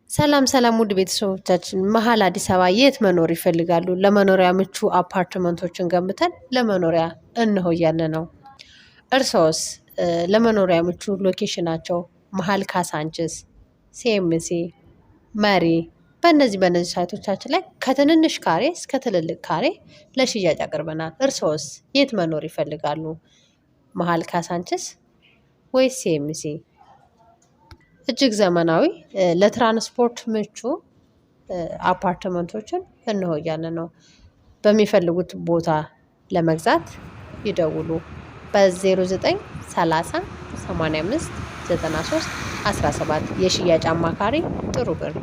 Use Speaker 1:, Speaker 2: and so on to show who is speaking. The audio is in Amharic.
Speaker 1: ሰላም ሰላም ውድ ቤተሰቦቻችን፣ መሀል አዲስ አበባ የት መኖር ይፈልጋሉ? ለመኖሪያ ምቹ አፓርትመንቶችን ገንብተን ለመኖሪያ እንሆ እያልን ነው። እርስዎስ ለመኖሪያ ምቹ location ኣቸው መሀል ካሳንችስ፣ ሲኤምሲ፣ መሪ በእነዚህ site ኦቻችን ላይ ከትንንሽ ካሬ እስከ ትልልቅ ካሬ ለሽያጭ አቅርበናል። እርስዎስ የት መኖር ይፈልጋሉ? መሀል ካሳንችስ ወይስ ሲኤምሲ? እጅግ ዘመናዊ፣ ለትራንስፖርት ምቹ አፓርትመንቶችን እንሆ እያልን ነው። በሚፈልጉት ቦታ ለመግዛት ይደውሉ። በ0930 85 93 17። የሽያጭ አማካሪ ጥሩ ብር።